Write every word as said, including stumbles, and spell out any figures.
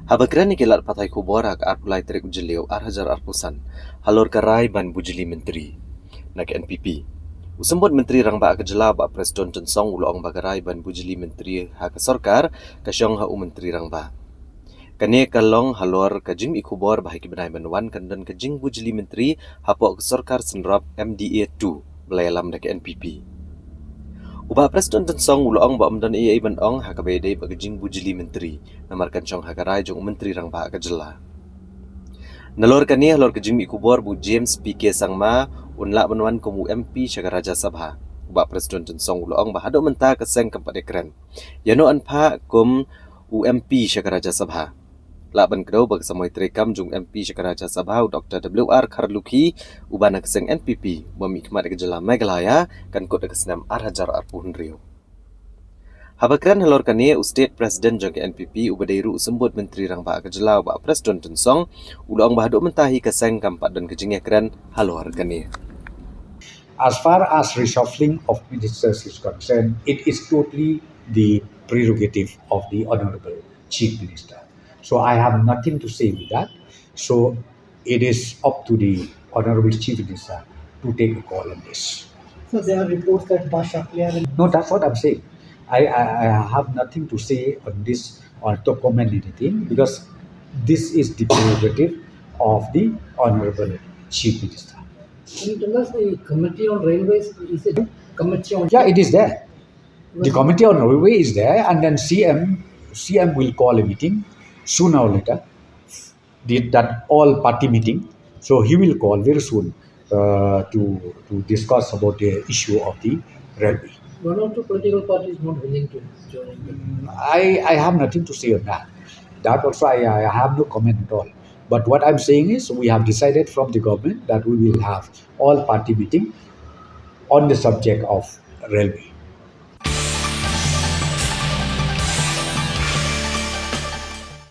Haba kren ïa ki lad pathai khubor ha ka arphew lai tarik u Jylliew ar hajar arphew san halor ka rai ban bujli myntri na ka N P P, u Symbud Myntri Rangbah ka jylla, Bah Prestone Tynsong, u la ong ba ka rai ban bujli myntri ha ka sorkar ka shong ha u Myntri Rangbah. Kane ka long halor ka jingmih khubor ba ha ki bnai ban wan kan don ka jingbujli myntri hapoh ka sorkar synrop M D A two ba la ïalam da ka N P P. U Bah Prestone Tynsong u la ong ba ym don ei ei ban ong ha kaba ïadei bad ka jingbujli myntri, namar kan shong ha ka rai jong u Myntri Rangbah ka jylla. Nalor kane, halor ka jingmih khubor ba u James P K Sangma un lah ban wan kum u M P sha ka Rajya Sabha, u Bah Prestone Tynsong u la ong ba haduh mynta ka seng kam pat ïakren ïa no an phah kum u M P sha ka Rajya Sabha. Lah ban kdew ba ka samoi treikam jong u M P sha ka Rajya Sabha, u Doktor W R Kharlukhi, uba na ka seng N P P, uba mihkhmat ha ka jylla Meghalaya, kan kut ha ka snem ar hajar arphew hynriew. Haba kren halor kane, u State President jong ka N P P, uba dei ruh u Symbud Myntri Rangbah ka jylla, u Bah Prestone Tynsong, u la ong ba haduh mynta hi ka seng kam pat don ka jingïakren halor kane. As far as reshuffling of ministers is concerned, it is totally the prerogative of the Honorable Chief Minister. So I have nothing to say with that. So it is up to the Honorable Chief Minister to take a call on this. So there are reports that Bah Shakliar and No, that's what I'm saying. I, I, I have nothing to say on this or to comment anything because this is the prerogative of the Honorable Chief Minister. Can you tell us the Committee on Railways, is it Committee on Yeah, it is there. The Committee on Railway is there, and then C M, C M will call a meeting sooner or later, the, that all party meeting. So he will call very soon uh, to, to discuss about the issue of the railway. One or two political parties not willing to join. I, I have nothing to say on that. That also I, I have no comment at all. But what I'm saying is we have decided from the government that we will have all party meeting on the subject of railway.